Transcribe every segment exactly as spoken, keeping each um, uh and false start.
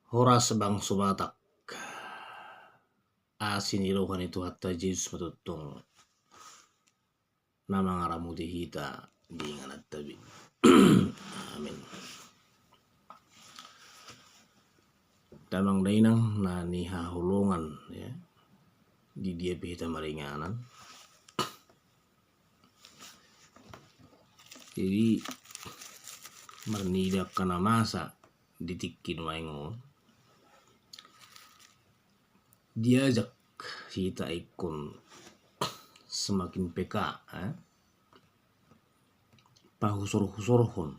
Horas bangso Batak. Asi ni roha ni Tuhanta Jesus ma tongtong na mangaramoti hita di ingananta be. Amin. Damang dainang na nihaholongan, ya, di dia pe hita maringanan. Jadi, marnida angka na masa di tingki nuaeng on, diajak hita ingkon semakin peka, eh, pahusorhusorhon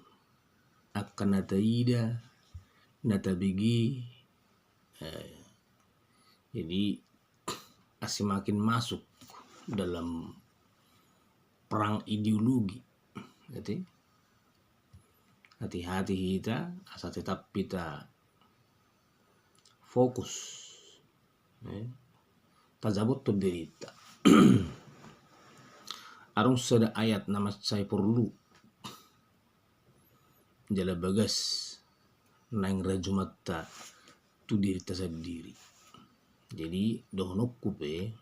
angka na taida, na tabege, eh, jadi, ah, semakin masuk dalam perang ideologi. Jadi, hati-hati hita, asa tetap hita fokus, eh, tajabothon dirinta. Adong sada ayat na mansai porlu jala bagas naeng rajumanta tu dirinta sandiri. Jadi, dohononku pe,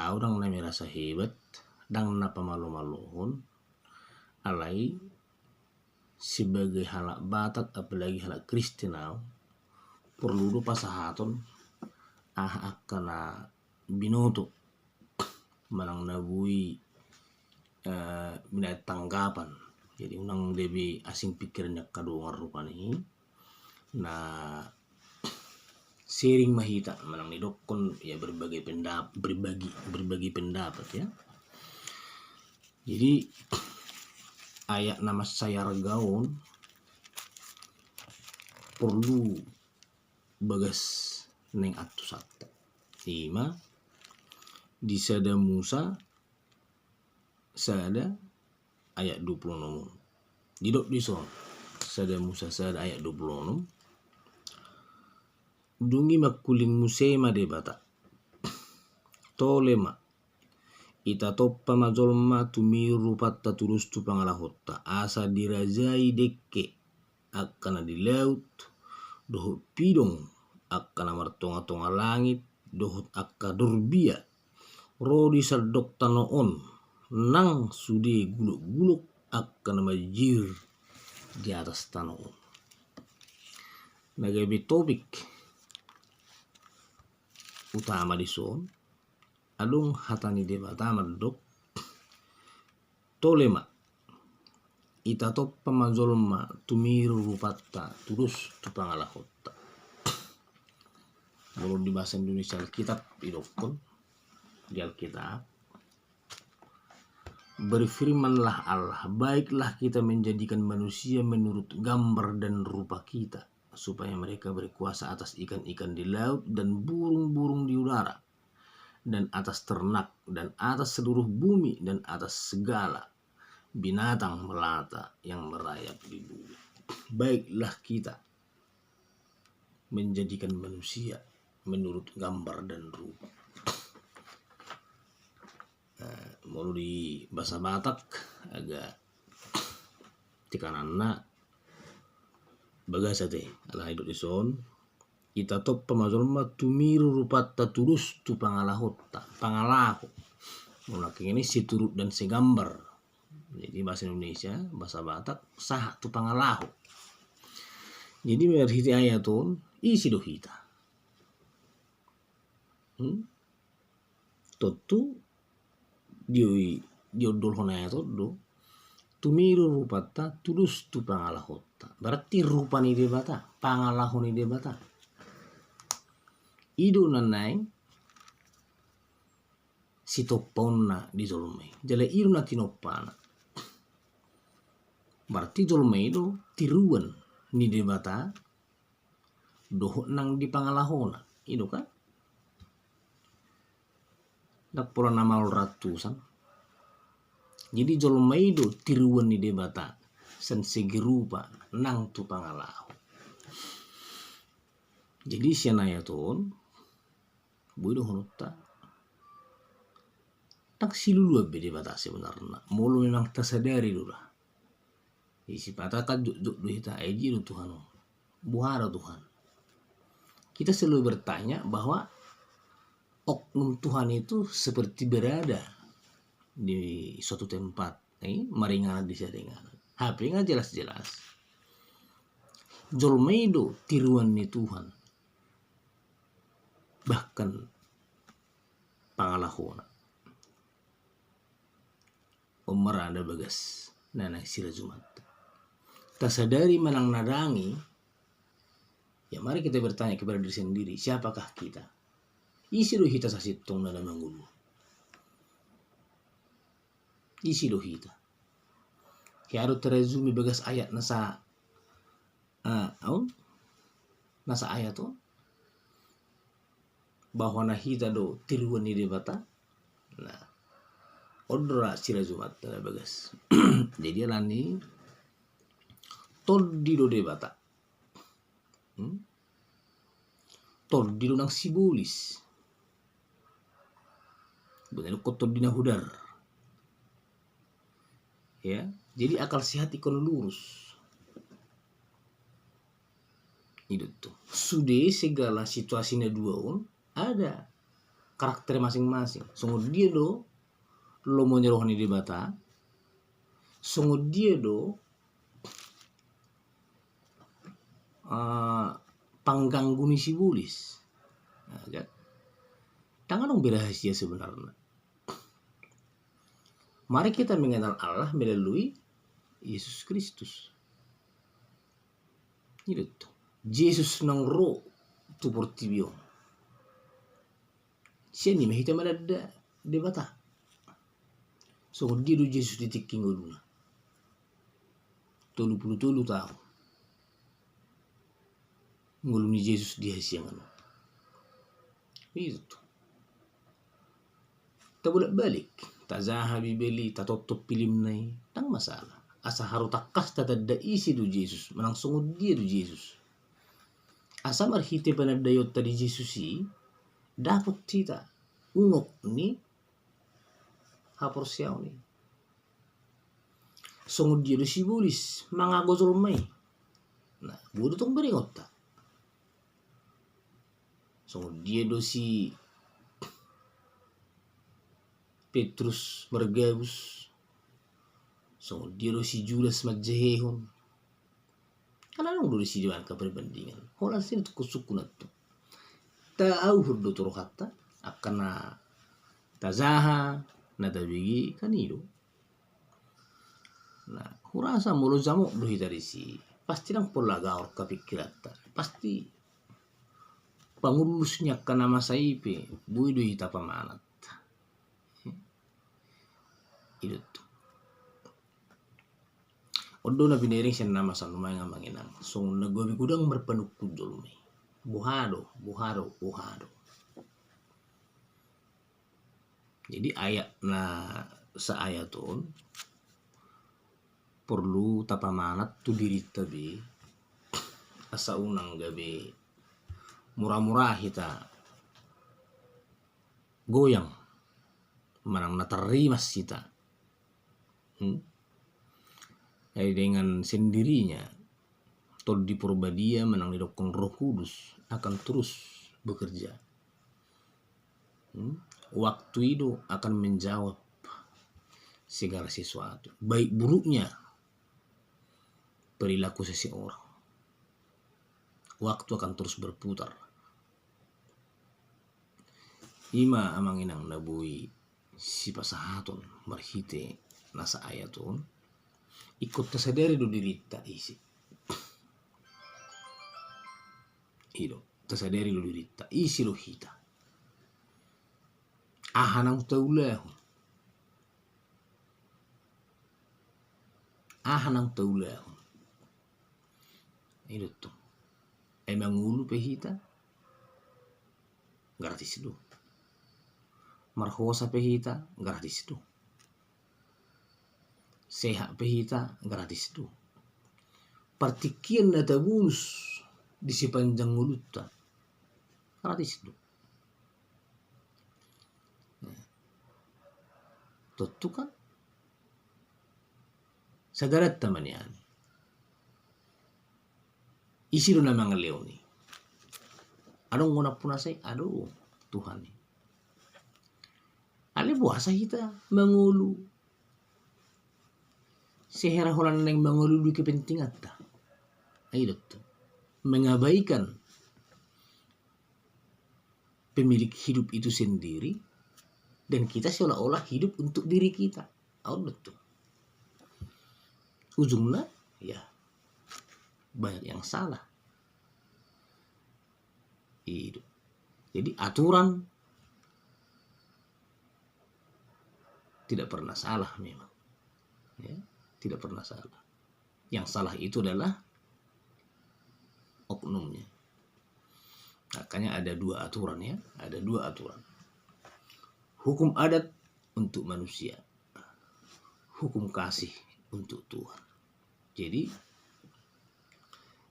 au ndang na merasa hebat, ndang na pamalomalohon, alai sebagai halak Batak, apalagi halak Kristen au, porlu do pasahaton aha angka na binoto manang na boi, eh, binaen tanggapan. Jadi, unang gabe asing pikiran ni angka dongan rupani. Na sharing ma hita, manang nidokkon, ya, berbagai pendap-, berbagi, berbagi pendapat, ya. Jadi, ayat na mansai arga on porlu bagas naeng antusanta. Ima di Sada Musa sada ayat dua puluh enam on. Didok dison, Sada Musa sada ayat dua puluh enam. Dung i mangkuling muse ma Debata: Tole ma, itatompa ma jolma tumiru rupanta tudos tu pangalahonta, asa dirajai dengke angka na di laut, dohot pidong angka na martongatonga langit, dohot angka dorbia ro di sandok tano on, nang sude gulokgulok angka na manjir di atas tano on. Na gabe topik utama dison, adong hata ni Debata mandok: Tole ma, itatompa ma jolma tumiru rupanta tudos tu pangalahonta. Molo di bahasa Indonesia Alkitab didokkon, di Alkitab, berfirmanlah Allah, baiklah kita menjadikan manusia menurut gambar dan rupa kita, supaya mereka berkuasa atas ikan-ikan di laut dan burung-burung di udara, dan atas ternak, dan atas seluruh bumi, dan atas segala binatang melata yang merayap di bumi. Baiklah kita menjadikan manusia menurut gambar dan rupa. Nah, molo di bahasa Batak, agak tikananna bagas ate, alai didok dison: Itatompa ma jolma tumiru rupanta tudos tu pangalahonta, pangalaho. Molo nangkin i seturut dan segambar. Jadi bahasa Indonesia, bahasa Batak, sahat tu pangalaho. Jadi marhite ayat on, ise do hita? Hmm? Tontu di, diondolhon ayat on do: Tumiru rupanta tudos tu pangalahonta. Berarti rupa ni Debata, pangalaho ni Debata. I do na naeng sitompaonna di jolma i. Jala i do na tinompana. Berarti jolma i do tiruan ni Debata dohot nang di pangalahona. I do kan? Ndang pola na maol ratusan. Jadi jolma i do tiruan ni Debata sian segi rupa nang tu pangalaho. Jadi sian ayat on boi dohononta, ndang siluluan be Debata sebenarna molo memang tasadari do ra. Jadi sipata kan jotjot do hita, ai dia do Tuhan on? Boha do Tuhan? kita selalu bertanya bahwa oknum Tuhan itu seperti berada di suatu tempat, eh, maringanan di sada inganan. Hape nga jelas-jelas jolma i do tiruan ni Tuhan, bahkan pangalahona. On ma ra na bagas na naeng sirajumanta. Tasadari manang na dang i, ya mari kita bertanya kepada diri sendiri, siapakah kita? Ise do hita sasintongna na mangolu? Ise do hita? Hea do tarajumi bagas ayat na sa, ah, on? Na sa ayat on? Bahwa na hita do tiruan ni Debata. Nah, on do ra sirajumanta na bagas. Jadi alani tondi do Debata. Hmm? Tondi do nang sibolis. Bukan tondi na hudar. Ya, jadi akal sehat ingkon lurus. I do tutu. Sude segala situasi na dua on ada karakter masing-masing. Songon dia do lomo ni roha ni Debata, songon dia do, eh, pangganggu ni sibolis. Nah, kan? Dang adong be rahasia sebenarna. Mari kita mengenal Allah melalui Yesus Kristus. I do tutu. Jesus naung ro tu portibi on. Sian i ma hita mananda Debata. Songon dia do Jesus di tingki ngoluna? Tolu pulu tolu taon ngolu ni Jesus di hasiangan on. I do tutu. Tabolak-balik, tajaha Bibel i, tatoptop pilimna i, dang masalah. Asa haru tangkas tatanda ise do Jesus, manang songon dia do Jesus. Asa marhite panandaionta di Jesus i, dapot hita unok ni haporseaon i. Songon dia do sibolis mangago jolma i? Nah, boi do tong berengonta. Songon dia do si Petrus margabus? Songon dia do si Judas manjehehon? Kan adong do disi angka perbandingan. Holan sian tungkun sungkun antong. Tauhur do tu rohanta angka na tajaha, na tabege, kan i do. Nah, hurasa molo jamot do hita disi, pasti dang pola gaor angka pikiranta. Pasti pangullus ni angka na masa i pe boi do hita pamanat. I do tutu. On do na binereng sian na masa nuaeng, amang inang, songon na gabe godang marpanungkun jolma i. Boha do, boha do, boha do. Jadi ayat na saayat on porlu tapamanat tu dirinta be, asa unang gabe mura-mura hita goyang manang na tarrimas hita. Hmm? Jadi dengan sendirinya Tondi Porbadia manang didokkon Roh Kudus akan terus bekerja. Hmm? Waktu i do akan menjawab segala sesuatu, baik buruknya perilaku seseorang. Waktu akan terus berputar. I ma, amang inang, na boi sipasahaton marhite na saayat on. Ingkon tasadari do dirinta ise. I do, tasadari do dirinta ise do hita. Aha naung taulahon? Aha naung taulahon? I do tutu. Ai mangolu pe hita, gratis do. Marhosa pe hita, gratis do. Sehat pe hita, gratis do. Partingkian na tabonus di sepanjang ngolunta, gratis do. Tontu kan? Sadaranta ma nian i. Ise do na mangalehon i? Adong do nampuna sai? Adong, Tuhan i. Alai boasa hita mangolu sehera holan naeng mangalului kepentinganta? Ai do tu mengabaikan pemilik hidup itu sendiri, dan kita seolah-olah hidup untuk diri kita. Au do tu ujungna, ya, banyak yang salah. Hidup. Jadi aturan tidak pernah salah memang. Ya, tidak pernah salah. Yang salah itu adalah oknumnya. Makanya ada dua aturan, ya, ada dua aturan. Hukum adat untuk manusia, hukum kasih untuk Tuhan. Jadi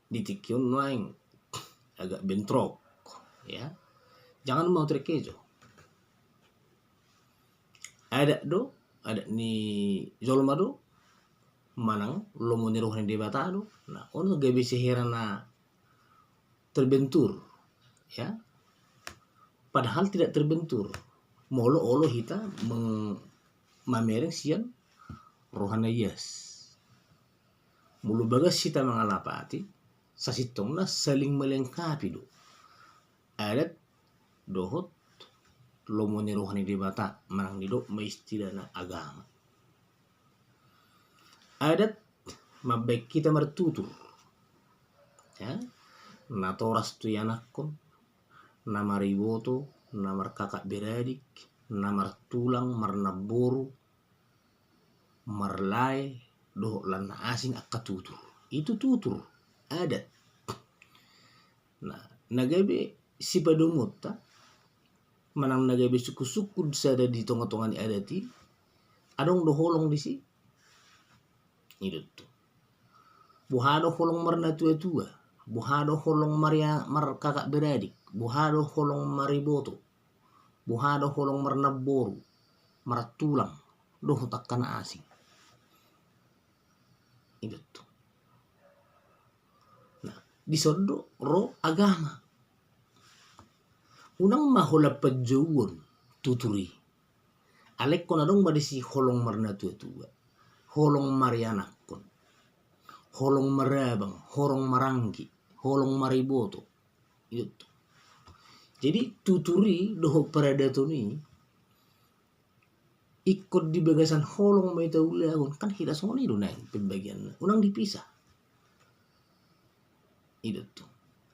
di tingki on nuaeng agak bentrok, ya. Jangan mau terkejo. Adat do, adat ni jolma do, manang lomo ni roha ni Debata do. Nah, on gabe sehera na terbentur, ya. Padahal tidak terbentur. Molo olo hita meng-, mamereng sian roha na ias. Molo bagas hita mangalapati, sasintongna saling melengkapi do adat dohot lomo ni roha ni Debata, manang didok ma istilahna agama. Adat mambaen hita martutur, ya, natoras tu ianakhon, na mariboto, na markakak beradik, na martulang, marnamboru, marlae, dohot lan na asing, angka tutur. Itu tutur, adat. Nah, na gabe sipadomuonta, manang na gabe sungkun-sungkun sada di tonga-tonga ni adat i, adong do holong disi. I do tu boha do holong marnatua-tua, boha do holong maria-, markakak beradik, boha do holong mariboto, boha do holong marnamboru, martulang, dohot angka na asing. I do tu. Nah, dison do ro agama. Unang ma holan panjouon tutur i. Alai ingkon adong ma disi holong marnatua-tua, holong marianakhon, holong marabang, holong maranggi, holong mariboto. I do tu. Jadi tutur i dohot paradaton i ingkon di bagasan holong ma i taulahon, kan hira songon i do naeng pembagianna, unang dipisah. I do tu.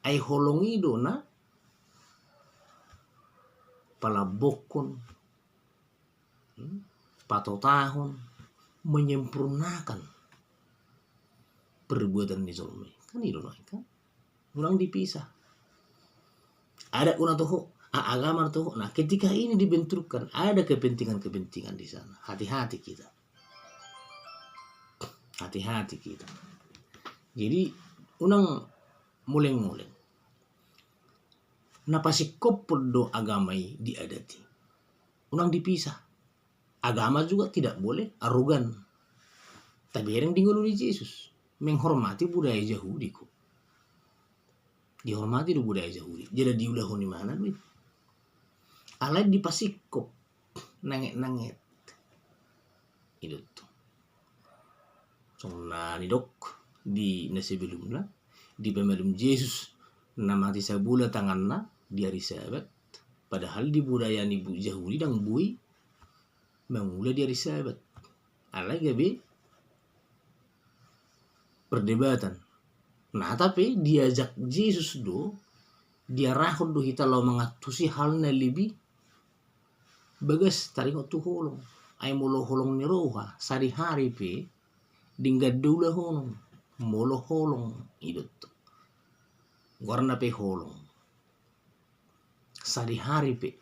Ai holong i do na palambokhon, hmm, patotahon, menyempurnakan perbuatan ni jolma i. Kan i do naeng, kan? Unang dipisah. Adat do na toho, a-, agama do toho. Nah, ketika ini dibenturkan, ada kepentingan-kepentingan di sana. Hati-hati kita. Hati-hati kita. Jadi, unang moleng-moleng. Na pasingkophon do agama i di adat i. Unang dipisah. Agama juga tidak boleh arogan. Tabereng di ngolu ni Jesus, menghormati budaya Jahudi, ko. Dihormati do budaya Jahudi. Jala diulahon imana do i. Alai dipasingkop nanget-nanget. I do tu. Songon na nidok di na sebelumna, dipamalum Jesus na mate sabola tanganna di ari Sabat, padahal di budaya ni bu-, Jahudi ndang boi mangula di ari Sabat. Alai gabe perdebatan. Nah, tapi diajak Jesus do, diarahon do hita laho mangantusi hal na lebih bagas taringot tu holong. Ai molo holong ni roha, sadihari pe denggan do ulahonon. Molo holong, i do tu. Goarna pe holong, sadihari pe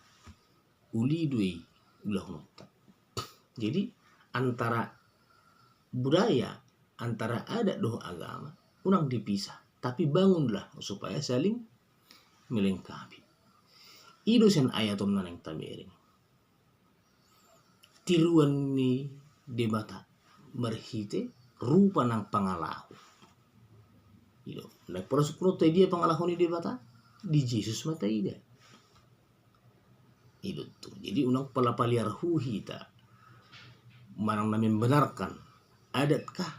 uli do i ulahononta. Jadi antara budaya, antara adat dohot agama, unang dipisah, tapi bangunlah supaya saling melengkapi. I do sian ayat on na naeng tabereng. Tiruan ni Debata marhite rupa nang pangalaho. I do. Naeng pola sungkunonta, dia pangalaho ni Debata? di Jesus ma taida. I do tutu. Jadi unang pola paliar hu hita manang na membenarkan adat kah,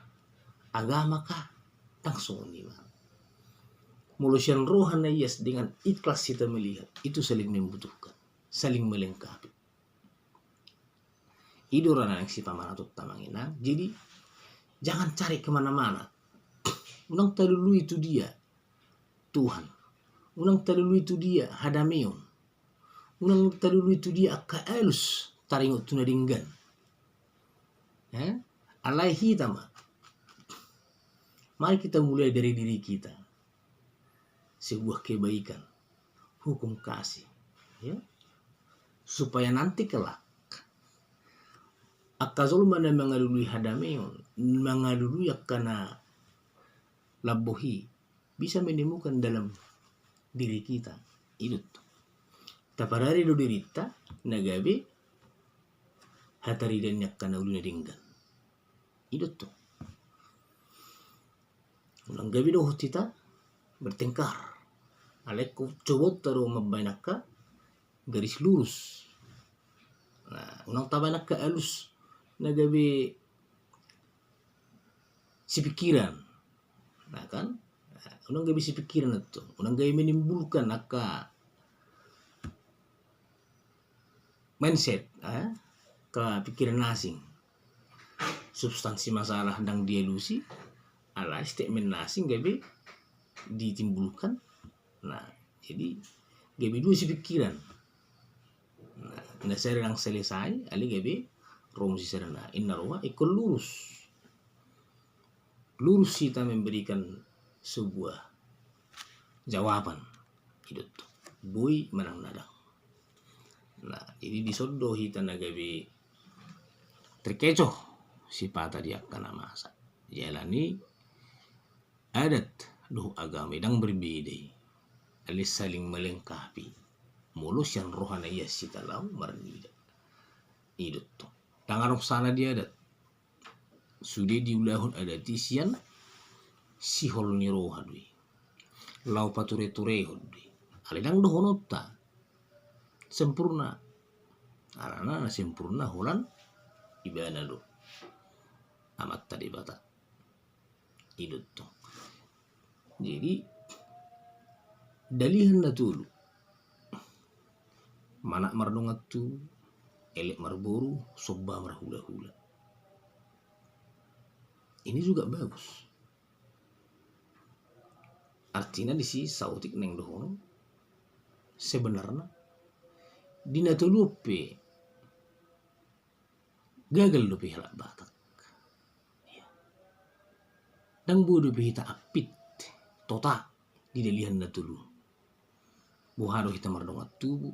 agama kah, ndang songon i ma. Molo sian roha na ias dengan ikhlas hita melihat, itu saling membutuhkan, saling melengkapi. I do ra na naeng sipamanatonta, amang inang. Jadi jangan cari kemana-mana. Unang talului tu dia Tuhan. Unang talului tu dia hadameon. Unang talului tu dia angka alus taringot tu na denggan. Eh? Alai hita ma. Mari kita mulai dari diri kita. Sebuah kebaikan, hukum kasih, ya. Supaya nanti kelak angka jolma na mangalului hadameon, mangalului angka na lambok i, bisa menemukan dalam diri kita. I do tutu. Taparade do dirinta na gabe hataridaan ni angka na uli na denggan. I do tutu. Unang gabe dohot hita bertengkar. Alai ingkon cobaonta do mambahen angka garis lurus. Nah, unang tabahen angka alus na gabe sipikiran. Nah kan? Nah, unang gabe sipikiran antong. Unang gabe menimbulkan angka mindset, eh, angka pikiran na asing. Substansi masalah ndang dialusi, alai statement na asing gabe ditimbulkan. Nah, jadi gabe dua sipikiran. Nah, na sada ndang selesai, alai gabe ro muse sada na, inna roha ingkon lurus. Lurus hita memberikan sebuah jawaban. I do tutu. Boi manang na ndang. Nah, jadi dison do hita na gabe terkecoh sipata di angka na masa. Jala ni adat dohot agama i ndang berbeda i. Alai saling melengkapi. Molo sian roha na ias hita laho marnida. I do tutu. Ndang adong sala di adat. Sude diulahon adat i sian sihol ni roha do i. Laho patureturehon do i. Alai ndang dohononta sempurna. Alana na sempurna holan Ibana do, Amanta Debata. I do tutu. Jadi dalihan na tolu. Manat mardongan tubu, elek marboru, somba marhulahula. Ini juga bagus. Artina disi saotik naeng dohonon, sebenarna di na tolu on pe gagal dope halak Batak. Iya. Ndang boi dope hita ampit tota di dalihan na tolu. Boha do hita mardongan tubu,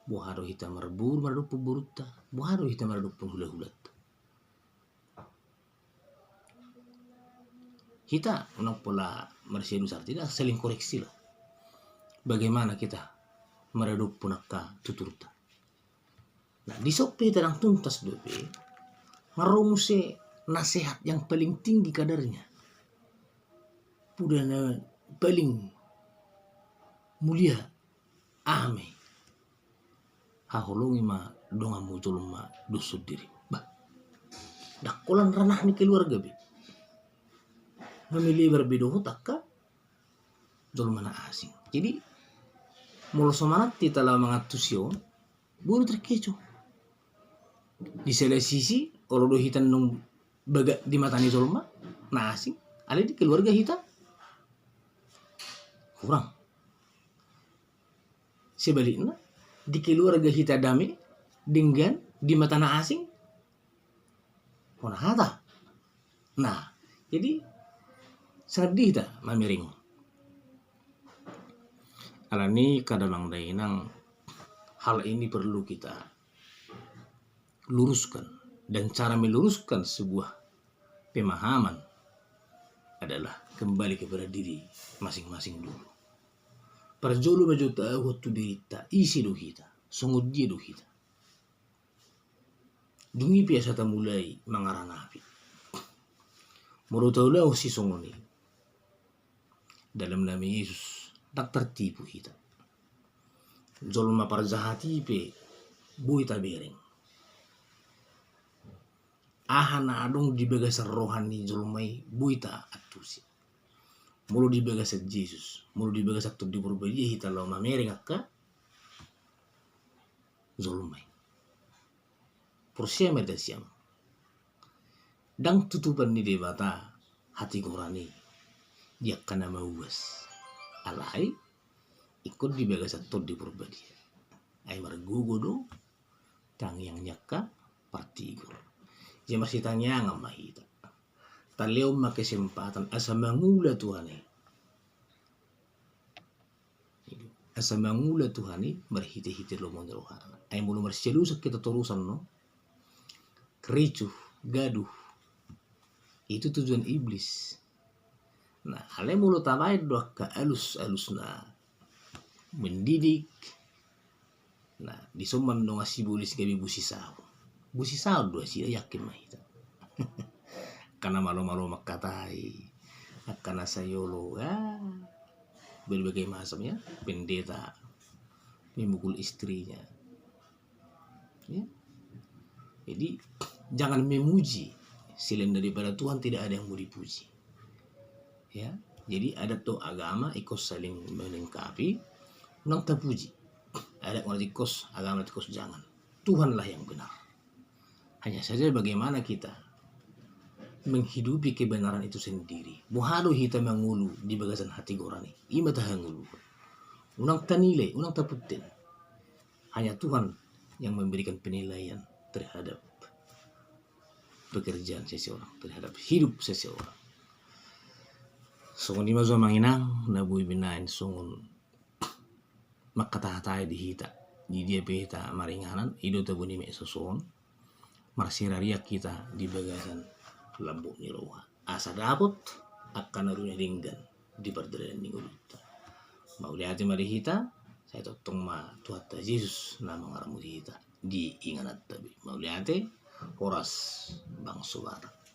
boha do hita marboru maradophon borunta, boha do hita maradophon hulahulanta. Hita unang pola marsiadu, artina saling koreksi lah. Bagaimana kita maradophon angka tuturta. Nah, dison pe hita ndang tuntas dope, nga ro muse nasehat yang paling tinggi kadarnya. Poda na paling mulia, aha ma i? Haholongi ma donganmu jolma dohot songon dirimu. Bah, ndang holan ranah ni keluarga be. Memelebar be dohot angka jolma na asing. Jadi molo so manat hita laho mangantusi on, boi do terkecoh. Di sada sisi, olo do hita nunga bagak di mata ni jolma na asing, alai di keluarga hita kurang. Sebalikna, di keluarga hita dame, denggan, di mata na asing hona hata. Nah, jadi sangat di hita mamereng. Alani i, angka damang dainang, hal ini perlu kita luruskan. Dan cara meluruskan sebuah pemahaman adalah kembali kepada diri masing-masing dulu. Parjolo ma jo taohon tu dirinta, ise do hita, songon dia do hita. Dung i pe asa tamulai mangaranapi. Molo taulahon sisongon i, dalam nama Yesus, ndang tartipu hita. jolma parjahat i pe boi tabereng. Aha na adong di bagasan roha ni jolma i boi taantusi. Molo di bagasan Jesus, molo di bagasan Tondi Porbadia hita laho mamereng angka jolma i. Porsea ma hita sian on. Ndang tutupan ni Debata hatigoran i di angka na mauas. Alai ingkon di bagasan Tondi Porbadia. Ai margogo do tangiang ni angka partigor. Jadi marsitangiangan ma hita. Talehon ma kesempatan asa mangula Tuhan i. Asa mangula Tuhan i marhite-hite lomo ni rohana. Ai molo marsialusan hita torus annon, ricuh, gaduh, itu tujuan iblis. Nah, alai molo tabaen do angka alus-alus na mendidik, nah, dison ma dongan sibolis gabe busi saon. Busi saon do nasida, yakin ma hita. Angka na malo-malo mangkatai, angka na sai olo, ya, berbagai macam, ya, pendeta memukul istrinya. Ya. Jadi, jangan memuji. Selain daripada Tuhan, tidak ada yang mau dipuji. Ya, jadi adat dohot agama ingkon saling melengkapi. Unang tapuji adat, unang tingkos agama, tingkos jangan. Tuhanlah yang benar. Hanya saja bagaimana kita menghidupi kebenaran itu sendiri. Boha do hita mangolu di bagasan hatigoran i, i ma tahangoluhon. Unang tanilai, unang tapunten. Hanya Tuhan yang memberikan penilaian terhadap pekerjaan seseorang, terhadap hidup seseorang. Songon i ma jo amang inang na boi binaen songon mangkatahatai di hita. Di dia pe hita maringanan, i do tabo ni medsos on, marsirarian hita di bagasan lambok ni roha. Asa dapot angka na denggan di pardalanan ni ngolunta. Mauliate ma di hita, sai tongtong ma Tuhanta Jesus na mangaramoti hita di ingananta be. Mauliate, horas bangso Batak.